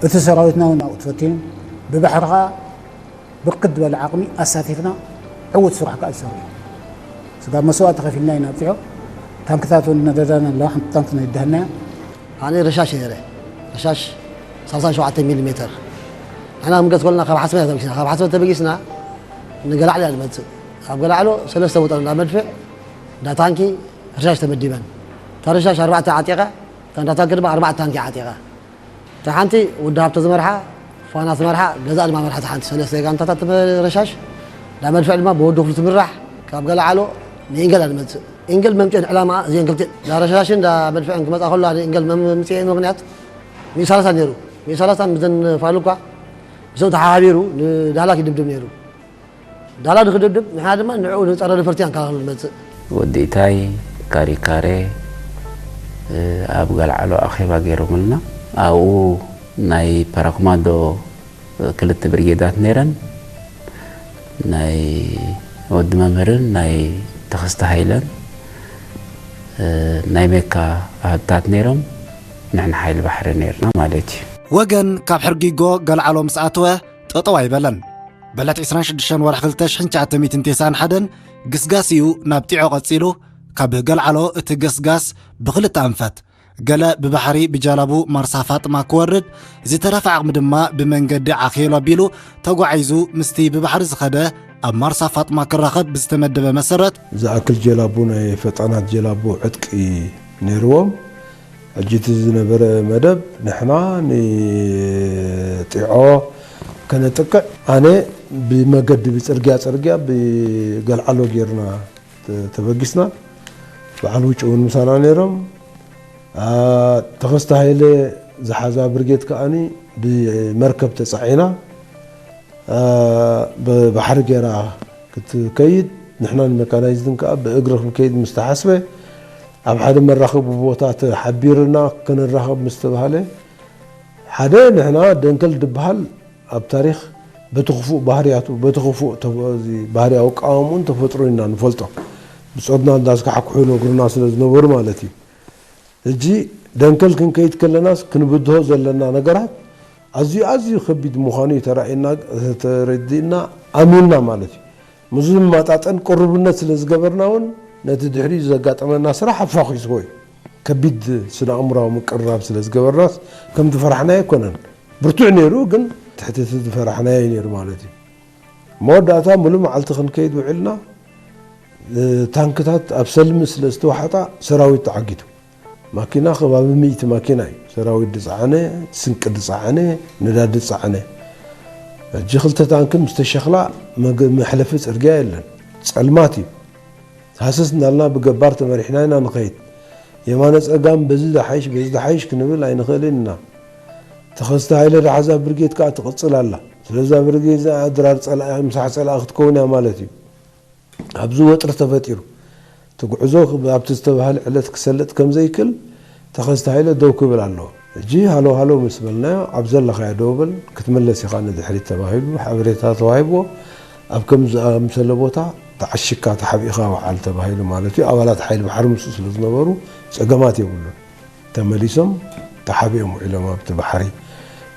እቲ ሰራዊትና እውን ኣብኡ ተፈቲኑ ብባሕሪ ከዓ ብርክት ዝበለ ዓቕሚ ኣሳቲፍና ዕዉት ስራሕ ከዓ ዝሰርሑ ስጋብ መስዋእቲ ከፊልና ኢና ኣብፂዖ ታንክታት እውን ነደዳና ኣለዋ ሓንቲ ታንክ ነይዳህናያ ኣነ ረሻሽ ነይረ ረሻሽ ሰላሳ ሸውዓተ ሚሊ ሜተር ንሕና ምገት ኮልና ካብ ሓስመ ተበጊስና ካብ ሓስመ ተበጊስና ንገላዕሎ እያ ዝመፅእ ኣብ ገላዕሎ ሰለስተ ቦታ እንዳ መድፍዕ እንዳ ታንኪ ረሻሽ ተመዲበን እታ ረሻሽ ኣርባዕተ ዓጢቐ እታ እንዳ ታንኪ ድማ ኣርባዕተ ታንኪ ዓጢቐ እታ ሓንቲ ውዲ ሃብተ ዝመርሓ ፋና ትመርሓ ገዛ ድማ መርሓ እታ ሓንቲ ሰለስተ ጋንታታት ረሻሽ እንዳ መድፍዕ ድማ ብወዲ ክፍሉ ትምራሕ ካብ ገላዕሎ ንኢንገል እያ ዝመፅእ ኢንገል መምፅኤን ዕላማ እዚአን ክልተ እንዳ ረሻሽን እንዳ መድፍዕን ክመፃ ከሎ ኣነ ኢንገል መምፅኤ ምክንያት ሚሳላሳ ነይሩ ሚሳላሳ ምዘን ፋሉ እኳ ምስኦም ተሓባቢሩ ንዳህላክ ይድብድብ ነይሩ ዳላ ንክድብድብ ንሕና ድማ ንዕኡ ንፀረ ነፈርቲ ኢና ንከላኸሉ ንመፅእ ወዲ ኢታይ ካሪካሬ ኣብ ገልዓሎ ኣኼባ ገይሮምልና ኣብኡ ናይ ፓራኮማንዶ ክልተ ብርጌዳት ነይረን ናይ ወዲ መምህርን ናይ ተኸስተ ሃይለን ናይ ሜካ ኣሃዱታት ነይሮም ንሕና ሓይሊ ባሕሪ ነይርና ማለት እዩ። ወገን ካብ ሕርጊጎ ገልዓሎ ምስ ኣተወ ጠጠው ኣይበለን። ብዕለት ዕስራን ሽዱሽተን ወርሒ ክልተ ሽሕን ትሽዓተ ሚእትን ተስዓን ሓደን ግስጋስ እዩ ናብ ጢዖ ቀጺሉ። ካብ ገልዓሎ እቲ ገስጋስ ብኽልተ ኣንፈት፣ ገለ ብባሕሪ ብጃላቡ ማርሳ ፋጥማ ክወርድ፣ ዝተረፈ ዓቕሚ ድማ ብመንገዲ ዓኼሎ ኣቢሉ ተጓዒዙ ምስቲ ብባሕሪ ዝኸደ ኣብ ማርሳ ፋጥማ ክራኸብ ብዝተመደበ መሰረት፣ ዝኣክል ጀላቡ ናይ ፈጣናት ጀላቡ ዕጥቂ ነይርዎም። ሕጂ እቲ ዝነበረ መደብ ንሕና ንጢዖ ከነጥቅዕ ኣነ ብመገዲ ብፅርግያ ፅርግያ ብገልዓሎ ጌርና ተበጊስና። በዓል ውጭ እውን ምሳና ነይሮም። ተኸስተ ሃይለ ዝሓዛ ብርጌድ ከኣኒ ብመርከብ ተፃዒና ብባሕሪ ጌራ ክትከይድ ንሕናን መካናይዝድን ከዓ ብእግሪ ክንከይድ ምስ ተሓስበ ኣብ ሓደ መራኸቢ ቦታ ተሓቢርና ክንራኸብ ምስ ተባህለ ሓደ ንሕና ደንከል ድበሃል ኣብ ታሪኽ በቲ ክፉእ ባህርያቱ በቲ ክፉእ ባህሪ ኣቃዋምኡን ተፈጥሮን ኢና ንፈልጦ ብጾትና እንዳስካሕክሑ ይነግሩና ስለ ዝነበሩ ማለት እዩ ሕጂ ደንከል ክንከይድ ከለናስ ክንብድሆ ዘለና ነገራት ኣዝዩ ኣዝዩ ከቢድ ምዃኑ እዩ ተራእየና ተረዲእና ኣሚንና ማለት እዩ ምስዚ ዝመጣጠን ቅሩብነት ስለ ዝገበርና እውን ነቲ ድሕሪኡ ዘጋጠመና ስራሕ ኣፋኺስዎ እዩ። ከቢድ ስነ ኣእምራዊ ምቅርራብ ስለ ዝገበርናስ ከምቲ ፈራሕናዮ ኣይኮነን። ብርቱዕ ነይሩ፣ ግን ትሕቲ እቲ ዝፈራሕናዮ እዩ ነይሩ ማለት እዩ። መወዳእታ ሙሉእ መዓልቲ ክንከይድ ውዒልና፣ ታንክታት ኣብ ሰልሚ ስለ ዝተዋሕጣ ሰራዊት ተዓጊቱ። ማኪና ከባቢ ሚእቲ ማኪና እዩ። ሰራዊት ዝጸዓነ፣ ስንቂ ዝጸዓነ፣ ነዳዲ ዝጸዓነ። ሕጂ ክልተ ታንኪ ምስ ተሸኽላ መግ-፣ መሕለፊ ጽርግያ የለን። ጸልማት እዩ። ሃሰስ እናልና ብገባር ተመሪሕና ኢና ንኸይድ። የማነ ጸጋም በዚ ዝሓይሽ፣ በዚ ዝሓይሽ ክንብል ኣይንኽእልን ኢና። ተኸስተ ሃይለ ደሓዛ ብርጌድ ከኣ ትቕጽል ኣላ። ስለዛ ብርጌድ እዚኣ ድራር ጸላኢ፣ ምሳሕ ጸላኢ ክትከውን እያ ማለት እዩ። ኣብዚ ወጥሪ ተፈጢሩ። እቲ ጉዕዞ ኣብቲ ዝተባህለ ዕለት ክሰልጥ ከም ዘይክል ተኸስተ ሃይለ ደው ክብል ኣለዎ። ሕጂ ሃሎ ሃሎ ምስ በልናዮ፣ ኣብ ዘለኻዮ ደው በል፣ ክትምለስ ኢኻ ንድሕሪት ተባሂሉ ሓበሬታ ተዋሂብዎ። ኣብ ከም ዝኣምሰለ ቦታ ተዓሽግካ ተሓቢእኻ ውዓል ተባሂሉ ማለት እዩ። ኣባላት ሓይሊ ባሕሪ ምስኡ ስለ ዝነበሩ ጸገማት የብሉን። ተመሊሶም ተሓቢኦም ውዒሎም ኣብቲ ባሕሪ፣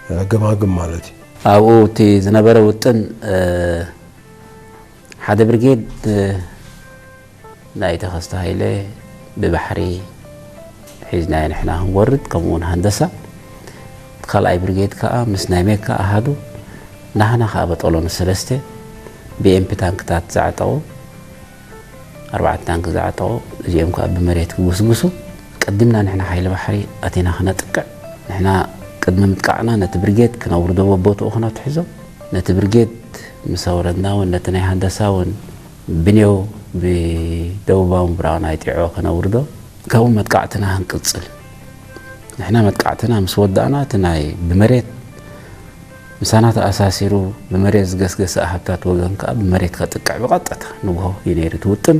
እ፣ ገማግም ማለት እዩ። ኣብኡ እቲ ዝነበረ ውጥን፣ እ፣ ሓደ ብርጌድ፣ እ፣ ናይ ተኸስተ ሃይለ ብባሕሪ ሒዝናዮ ንሕና ክንወርድ፣ ከምኡ እውን ሃንደሳ። እቲ ካልኣይ ብርጌድ ከኣ ምስ ናይ ሜካ ኣሃዱ፣ ናህና ከኣ በጠሎን ሰለስተ ቢ ኤም ፒ ታንክታት ዝዓጠቑ፣ ኣርባዕተ ታንክ ዝዓጠቑ፣ እዚኦም ከኣ ብመሬት ክጉስጉሱ፣ ቀዲምና ንሕና ሓይሊ ባሕሪ ኣቲና ክነጥቅዕ፣ ንሕና ቅድሚ ምጥቃዕና ነቲ ብርጌድ ክነውርዶ በቦትኡ ክነትሕዞ፣ ነቲ ብርጌድ ምስ ኣውረድና እውን ነቲ ናይ ሃንደሳ እውን ብኔው ብደቡባዊ ምብራቕ ናይ ጢዖ ከነውርዶ፣ ካብኡ መጥቃዕትና ክንቅጽል። ንሕና መጥቃዕትና ምስ ወዳእና፣ እቲ ናይ ብመሬት ምሳና ተኣሳሲሩ ብመሬት ዝገስገሰ ኣሃዱታት ወገን ከኣ ብመሬት ከጥቅዕ ብቐጥታ ንግሆ እዩ ነይሩ እቲ ውጥን።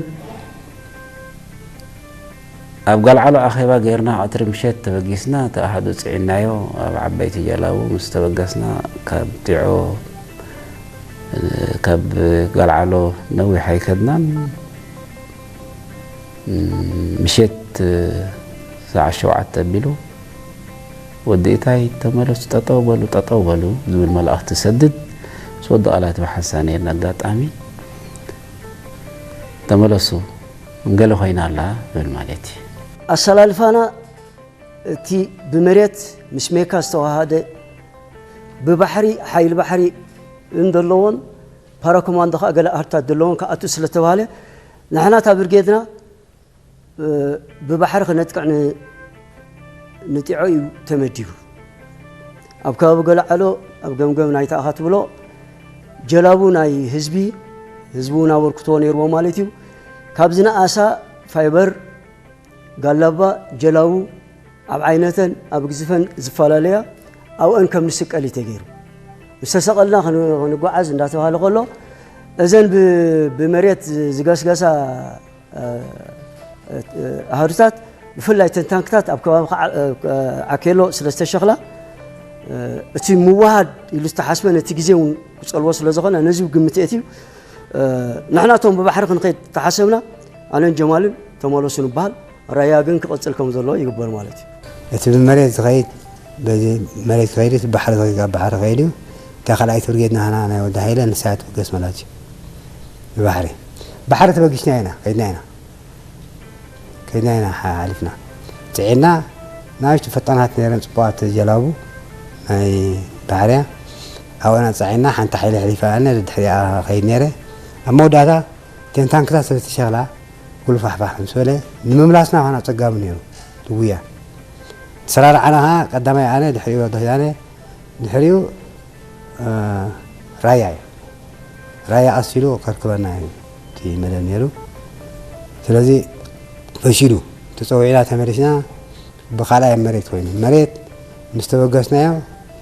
ኣብ ጋልዓሎ ኣኼባ ጌርና፣ ቀትሪ ምሸት ተበጊስና፣ እቲ ኣሃዱ ጽዒናዮ፣ ኣብ ዓበይቲ ጀላቡ ምስ ተበገስና፣ ካብ ጢዖ፣ ካብ ጋልዓሎ ነዊሕ ኣይከድናን። ምሸት ሰዓት ሸውዓተ ኣቢሉ፣ "ወዲ እታይ፣ ተመለሱ፣ ጠጠው በሉ፣ ጠጠው በሉ" ዝብል መልእኽቲ ሰድድ። ምስ ወዲ ቃላት ብሓንሳ ነይርና ኣጋጣሚ። "ተመለሱ፣ ገለ ኮይና ኣላ" ዝብል ማለት እዩ። ኣሰላልፋና እቲ ብመሬት ምስ ሜካ ዝተዋሃደ፣ ብባሕሪ ሓይሊ ባሕሪ እንደለዎን ፓራኮማንዶ ከኣ ገለ ኣርታት ዘለዎን ክኣቱ ስለ ተባሃለ፣ ንሕና እታ ብርጌድና፣ እ፣ ብባሕሪ ክነጥቅዕ ን-፣ ንጢዖ እዩ ተመዲቡ። ኣብ ከባቢ ገለዓሎ፣ ኣብ ገምገም ናይታ ኣኻ ትብሎ፣ ጀላቡ ናይ ህዝቢ፣ ህዝቢ እውን ኣበርክቶ ነይርዎ ማለት እዩ። ካብ ዝነኣሳ ፋይበር፣ ጋላባ፣ ጀላቡ ኣብ ዓይነተን ኣብ ግዝፈን ዝፈላለያ፣ ኣብአን ከም ንስቀል እዩ ተገይሩ። ምስ ተሰቐልና ክን-፣ ክንጓዓዝ እንዳተባሃለ ከሎ፣ እዘን ብ-፣ ብመሬት ዝገስገሳ፣ እ፣ እ፣ ኣሃዱታት ብፍላይ እተን ታንክታት ኣብ ከባቢ ከዓ-፣ እ፣ ዓኬሎ ስለ ዝተሸኽላ፣ እ፣ እቲ ምውሃድ ኢሉ ዝተሓስበ ነቲ ግዜ እውን ክጸልዎ ስለ ዝኾነ ነዚ ግምት የእትዩ። እ፣ ንሕና እቶም ብባሕሪ ክንኸይድ ተሓሰብና፣ ኣነን ጀማልን ተመለሱ ንበሃል። ራያ ግን ክቕጽል ከም ዘለዎ ይግበር ማለት እዩ። እቲ ብመሬት ዝኸይድ፣ በዚ መሬት ክኸይድ፣ እቲ ባሕሪ ዝኸይድ፣ ኣብ ባሕሪ ከይድ እዩ። እታ ካልኣይቲ ብርጌድ ናህና ናይ ወዲ ሃይለ ንሳ እያ ትብገስ ማለት እዩ። ብባሕሪ፣ ባሕሪ ተበጊስና ኢና፣ ከይድና ኢና። ከይድና ኢና ሓ-፣ ሓሊፍና። ጽዒና፣ ንኣሽቱ ፈጣናት ነይረን፣ ጽቡቓት ጀላቡ ናይ ባሕርያ። ኣብኣን ኣጻዒና፣ ሓንቲ ሓይሊ ኣሕሊፋ ኣነ፣ ድሕሪኣ ከይድ ነይረ። ኣብ መወዳእታ፣ እተን ታንክታት ስለ ዝተሸኽላ፣ ጉልፋሕፋሕ ምስ በለ፣ ንምምላስና ኸና ኣጸጋሚ ነይሩ፣ እቲ ጉያ። ተሰራርዓና ኸዓ፣ ቀዳማይ ኣነ፣ ድሕሪኡ ወዲ ኪዳነ፣ ድሕሪኡ፣ እ፣ ራያ እዩ። ራያ ቀስ ኢሉ ከርክበና እዩ እቲ መደብ ነይሩ። ስለዚ ፈሺሉ፣ ተጸዊዕና ተመሊስና ብኻልኣይ መሬት ኮይኑ። መሬት ምስ ተበገስናዮ፣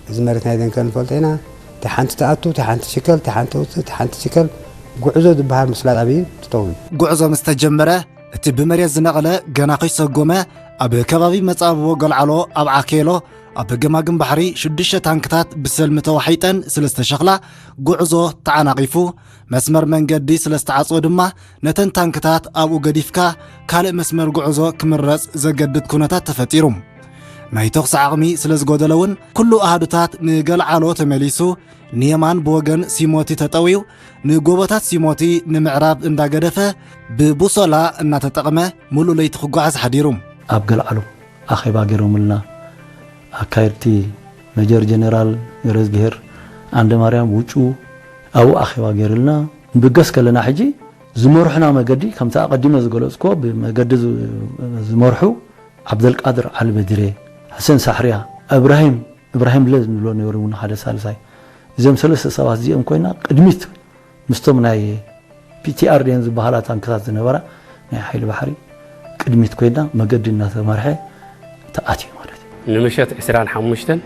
እዚ መሬት ናይ ደንከል ንፈልጦ ኢና። እቲ ሓንቲ ትኣቱ፣ እቲ ሓንቲ ትሽከል፣ እቲ ሓንቲ ትውፅእ፣ እቲ ሓንቲ ትሽከል፣ ጉዕዞ ዝበሃል ምስላጥ ኣብዩ ትጠውዩ። ጉዕዞ ምስ ተጀመረ፣ እቲ ብመሬት ዝነቐለ ገና ከይሰጎመ፣ ኣብ ከባቢ መጻብቦ ገልዓሎ፣ ኣብ ዓኬሎ፣ ኣብ ገማግም ባሕሪ ሽዱሽተ ታንክታት ብሰልሚ ተዋሒጠን ስለ ዝተሸኽላ፣ ጉዕዞ ተዓናቒፉ። መስመር መንገዲ ስለ ዝተዓጽወ ድማ፣ ነተን ታንክታት ኣብኡ ገዲፍካ፣ ካልእ መስመር ጉዕዞ ክምረጽ ዘገድድ ኩነታት ተፈጢሩ። ናይ ተኹሲ ዓቕሚ ስለ ዝጎደለ እውን ኩሉ ኣሃዱታት ንገልዓሎ ተመሊሱ ንየማን ብወገን ሲሞቲ ተጠውዩ ንጎቦታት ሲሞቲ ንምዕራብ እንዳገደፈ ብቡሶላ እናተጠቕመ ሙሉእ ለይቲ ክጓዓዝ ሓዲሩ። ኣብ ገልዓሎ ኣኼባ ገይሮምልና ኣካየድቲ ሜጀር ጀነራል ገረዝግሄር ዓንደማርያም ውጩ ኣብኡ ኣኼባ ገይሩልና ንብገስ ከለና ሕጂ ዝመርሑና መገዲ ከምቲ ኣቐዲመ ዝገለጽኮ ብመገዲ ዝ- ዝመርሑ ዓብደልቃድር ዓልበድሬ፣ ሕሰን ሳሕርያ፣ እብራሂም እብራሂም ብለ ንብሎ ነይሩ እውን ሓደ ሳልሳይ። እዚኦም ሰለስተ ሰባት እዚኦም ኮይና ቅድሚት ምስቶም ናይ ፒቲኣር ድየን ዝበሃላ ታንክታት ዝነበራ ናይ ሓይሊ ባሕሪ ቅድሚት ኮይና መገዲ እናተመርሐ ተኣትዩ ማለት እዩ። ንምሸት ዕስራን ሓሙሽተን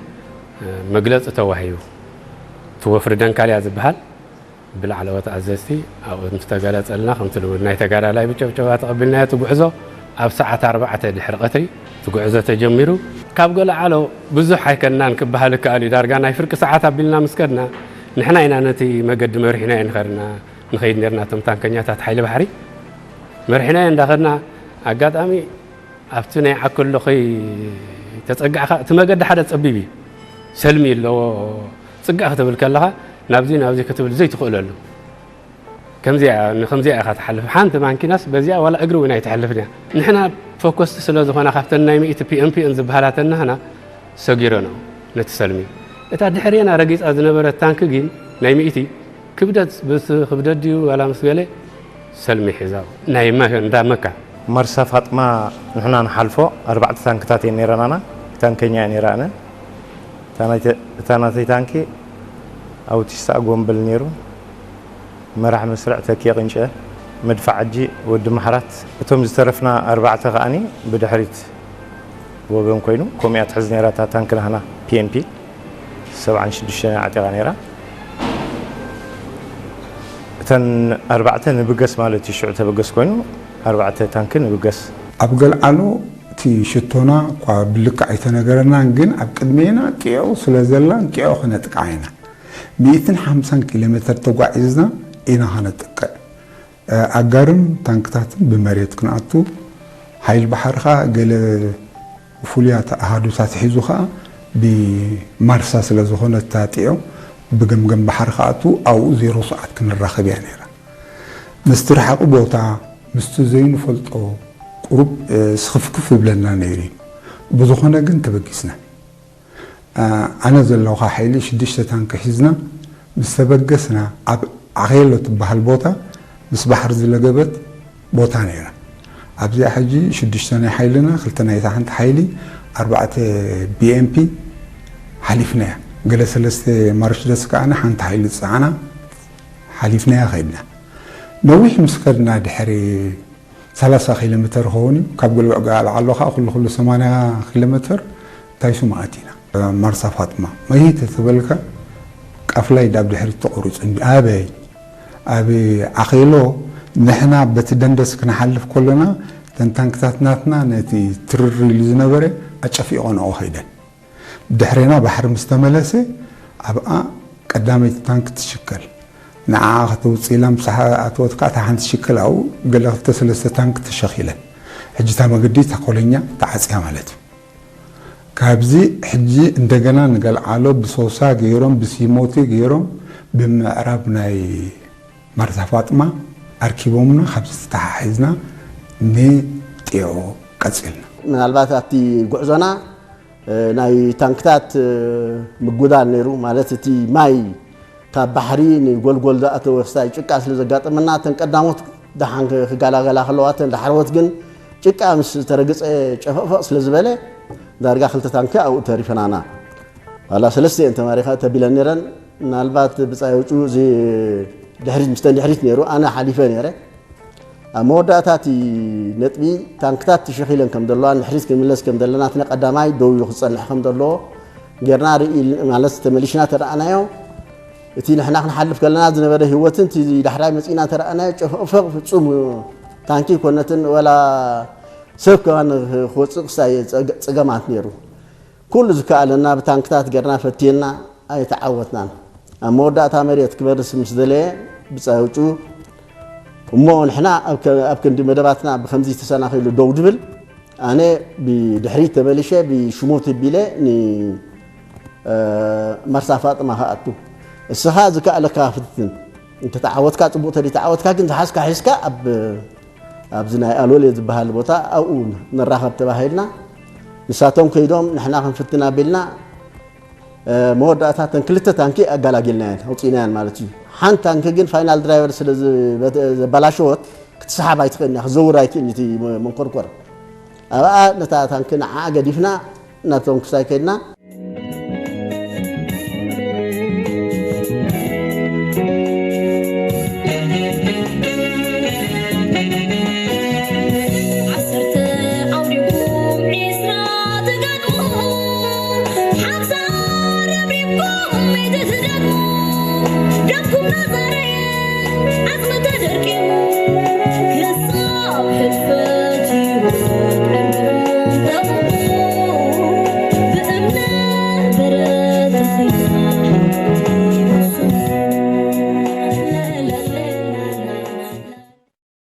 መግለፂ ተዋሂቡ። እቲ ወፍሪ ደንካልያ ዝበሃል ብላዕለዎት ኣዘዝቲ ኣብኡ ምስ ተገለፀልና ከምቲ ልሙድ ናይ ተጋዳላይ ብጨብጨባ ተቐቢልናዮ። እቲ ጉዕዞ ኣብ ሰዓት ኣርባዕተ ድሕሪ ቀትሪ እቲ ጉዕዞ ተጀሚሩ። ካብ ገለዓሎ ብዙሕ ኣይከድናን ክበሃል ይከኣል እዩ። ዳርጋ ናይ ፍርቂ ሰዓት ኣቢልና ምስ ከድና ንሕና ኢና ነቲ መገዲ መሪሕናዮ ንኸድና ንኸይድ ነርና እቶም ታንከኛታት ሓይሊ ባሕሪ መሪሕናዮ እንዳኸድና ኣጋጣሚ ኣብቲ ናይ ዓከሎ ከይተጸጋዕካ እቲ መገዲ ሓደ ጸቢብ እዩ። ሰልሚ ኣለዎ። ጽጋዕ ክትብል ከለኻ ናብዚ ናብዚ ክትብል ዘይትኽእለሉ ከምዚኣ ከምዚኣ ኢኻ ትሓልፍ። ሓንቲ ማንኪናስ በዚኣ ዋላ እግሪ እውን ኣይትሓልፍን እያ። ንሕና ፎከስቲ ስለ ዝኾና ካብተን ናይ ሚእቲ ፒኤምፒኤን ዝበሃላ ተናህና ሰጊረንኦ ነቲ ሰልሚ። እታ ድሕሬና ረጊጻ ዝነበረት ታንኪ ግን ናይ ሚእቲ ክብደት ምስ ክብደት ድዩ ዋላ ምስ ገለ ሰልሚ ሒዛ ናይ መ- እንዳ መካ ማርሳ ፋጥማ ንሕና ንሓልፎ ኣርባዕተ ታንክታት እየን ነይረናና። ታንከኛ እያ ነይራ ኣነ። እታ ናይተ- እታ ናተይ ታንኪ ኣውቲስታ ጎንበል ነይሩ። መራሕ መስርዕ ተኪ ቅንጨ፣ መድፋዕ ኣጂ ወዲ ማሕራት። እቶም ዝተረፍና ኣርባዕተ ከኣኒ ብድሕሪት ወገን ኮይኑ፣ ከምኡ እያ ትሕዝ ነይራ እታ ታንኪ ናህና ፒኤምፒ ሰብዓን ሽዱሽተን ዓጢቓ ነይራ። እተን ኣርባዕተ ንብገስ ማለት እዩ፣ ሽዑ ተበገስ ኮይኑ፣ ኣርባዕተ ታንኪ ንብገስ። ኣብ ገልዓሎ እቲ ሽቶና እኳ ብልክዕ ኣይተነገረናን፣ ግን ኣብ ቅድሜና ጢዖ ስለ ዘላን ጢዖ ከነጥቅዓ ኢና። ሚእትን ሓምሳን ኪሎ ሜተር ተጓዒዝና ኢና ከነጥቅዕ። ኣጋርን ታንክታትን ብመሬት ክንኣቱ፣ ሓይል ባሕርኻ ገለ ፍሉያት ኣሃዱታት ሒዙ ኸኣ ብማርሳ ስለ ዝኾነ እታ ጢዖ ብገምገም ባሕሪ ክኣቱ ኣብኡ ዜሮ ሰዓት ክንራኸብ እያ ነይራ። ምስቲ ርሓቕ ቦታ ምስቲ ዘይንፈልጦ ቁሩብ ስኽፍክፍ ይብለና ነይሩ እዩ። ብዝኾነ ግን ተበጊስና። ኣነ ዘለኹ ሓይሊ ሽዱሽተ ታንኪ ሒዝና ምስ ተበገስና ኣብ ዓኼሎ ትበሃል ቦታ ምስ ባሕሪ ዝለገበት ቦታ ነይራ። ኣብዚኣ ሕጂ ሽዱሽተ ናይ ሓይልና ክልተ ናይታ ሓንቲ ሓይሊ ኣርባዕተ ቢኤምፒ ሓሊፍናያ። ገለ ሰለስተ ማርሽ ደስ ከኣና ሓንቲ ሓይሊ ዝፀዓና ሓሊፍናያ ከይድና። ነዊሕ ምስ ከድና ድሕሪ ሰላሳ ኪሎ ሜተር ይኸውን እዩ። ካብ ገልብዕ ገ ኣልዓሎ ከዓ ኩሉ ኩሉ ሰማንያ ኪሎ ሜተር እንታይ ስሙ ኣቲና። ማርሳ ፋጥማ መይት ተበልካ ቃፍላይ ዳብ ድሕሪት ተቆሪፁ እንዲ ኣበይ ኣብ ዓኼሎ ንሕና በቲ ደንደስ ክንሓልፍ ከለና ተን ታንክታት ናትና ነቲ ትርር ኢሉ ዝነበረ ኣጨፊቆንኦ ከይደን ድሕሬና ባሕሪ ምስ ተመለሰ ኣብኣ ቀዳመይቲ ታንክ ትሽከል ንዓ ከተውፅእ ኢላ ምስ ኣተወት ከዓ እታ ሓንቲ ሽከል ኣብኡ ገለ ክልተ ሰለስተ ታንክ ተሸኺለን ሕጂ እታ መገዲ እታ ኮለኛ ተዓፅያ ማለት እዩ። ካብዚ ሕጂ እንደገና ንገልዓሎ ብሶሳ ገይሮም ብሲሞቲ ገይሮም ብምዕራብ ናይ ማርታ ፋጥማ ኣርኪቦምና ካብዚ ተተሓሒዝና ንጢዖ ቀፂልና። ምናልባት ኣብቲ ጉዕዞና ናይ ታንክታት ምጉዳል ነይሩ። ማለት እቲ ማይ ካብ ባሕሪ ንጎልጎል ዝኣተወ ክሳይ ጭቃ ስለ ዘጋጠመና እተን ቀዳሞት ደሓን ክጋላገላ ከለዋ እተን ዳሕረዎት ግን ጭቃ ምስ ተረግፀ ጨፈቕፈቕ ስለ ዝበለ ዳርጋ ክልተ ታንኪ ኣብኡ ተሪፈናና። ዋላ ሰለስተ እየን ተማሪኻ ተቢለን ነይረን። ምናልባት ብጻይ ውጩ እዚ ድሕሪት ምስተን ድሕሪት ነይሩ ኣነ ሓሊፈ ነይረ። ኣብ መወዳእታ እቲ ነጥቢ ታንክታት ተሸኺለን ከም ዘለዋ ንድሕሪት ክንምለስ ከም ዘለና እቲ ቀዳማይ ደው ኢሉ ክጸንሕ ከም ዘለዎ ጌርና ርኢ ማለት ተመሊሽና ተረኣናዮ። እቲ ንሕና ክንሓልፍ ከለና ዝነበረ ህይወትን እቲ ዳሕራይ መጺእና ተረኣናዮ ጨፈቕፈቕ ፍጹም ታንኪ ይኮነትን ወላ ሰብ ከማን ክወፅእ ክሳይ ፀገማት ነይሩ። ኩሉ ዝከኣለና ብታንክታት ጌርና ፈቲና ኣይተዓወትናን። ኣብ መወዳእታ መሬት ክበርስ ምስ ደለየ ብጻይ ውጩ እሞ ንሕና ኣብ ከ- ኣብ ክንዲ መደባትና ብከምዚ ተሰናኺሉ ደው ድብል ኣነ ብድሕሪት ተመሊሸ ብሽሞት ቢለ ንመርሳ ፋጥማ ክኣቱ፣ እስኻ ዝከኣለካ ፍትን፣ እንተተዓወትካ ጽቡቕ፣ ተደይተዓወትካ ግን ዝሓዝካ ሒዝካ ኣብ ኣብዚ ናይ ኣሎሌ ዝበሃል ቦታ ኣብኡ ንራኸብ ተባሂልና፣ ንሳቶም ከይዶም ንሕና ክንፍትን ኣቢልና፣ መወዳእታ ተን ክልተ ታንኪ ኣጋላጊልናየን ኣውፂእናየን ማለት እዩ። ሓንቲ ታንኪ ግን ፋይናል ድራይቨር ስለ ዘባላሸወት ክትሰሓብ ኣይትኽእልን እያ፣ ክትዘውር ኣይክእልን እቲ መንኮርኮር። ኣብኣ ነታ ታንኪ ንዓ ገዲፍና እናቶም ክሳይ ከድና።